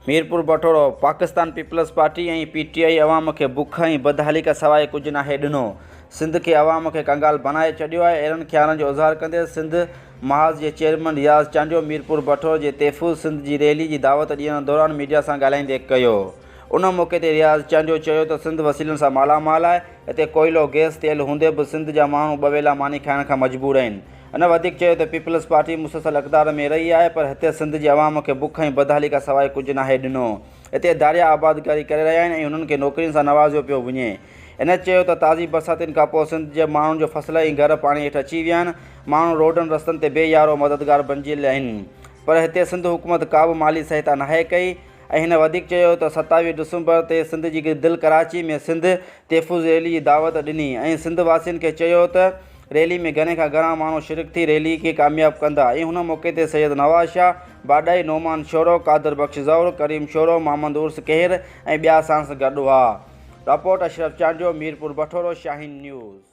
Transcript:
Mirpur Bathoro, Pakistan Peoples Party ۽ P T I عوام کي بک ۽ بدحالي کان سواء ڪجهه ناهي ڏنو، سنڌ کي عوام کي ڪنگال بڻائي ڇڏيو آهي، اهڙن خيالن جو اظهار ڪندي سنڌ محاذ جي چيئرمين رياض چانڊيو ميرپور بٺورو جي تحفظ سنڌ جي ريلي جي دعوت ڏيڻ دوران ميڊيا سان ڳالهائيندي ڪيو. ان موقعي تي رياض چانڊيو چيو ته سنڌ وسيلن سان مالا مال آهي، هتي ڪوئلو، گئس، تيل هوندي به سنڌ جا ماڻهو ٻه ويلا ماني کائڻ کان مجبور آهن. هن وڌيڪ چيو ته پيپلز پارٽي مسلسل اقتدار ۾ رهي آهي پر هتي سنڌ جي عوام کي بک ۽ بدحالي کان سواء ڪجهه ناهي ڏنو. هتي ڌاريا آبادگاري ڪري رهيا آهن ۽ هنن کي نوڪرين سان نوازيو پيو وڃي. هن چيو ته تازي برساتين کانپوء سنڌ جي ماڻهن جو فصل ۽ گهر پاڻي هيٺ اچي ويا آهن، ماڻهو روڊن رستن تي بي يارو مددگار بنجيل آهن پر هتي سنڌ حڪومت ڪابه مالي سهائتا ناهي ڪئي ۽ هن وڌيڪ چيو ته 27 ڊسمبر تي سنڌ جي دل ڪراچي ۾ سنڌ تحفظ ريلي جي دعوت ڏني ۽ سنڌ واسين کي چيو ته ريلي ۾ گهڻي کان گهڻا ماڻهو شرڪ ٿي ريلي کي ڪامياب ڪندا ۽ هن موقعي تي سيد نواز شاهه باڊائي، نعمان شورو، قادر بخش زئور، ڪريم شورو، محمد عرس ڪهير ۽ ٻيا ساڻس گڏ هئا. Report, Ashraf Chandio, Mirpur Bathoro, Shaheen news.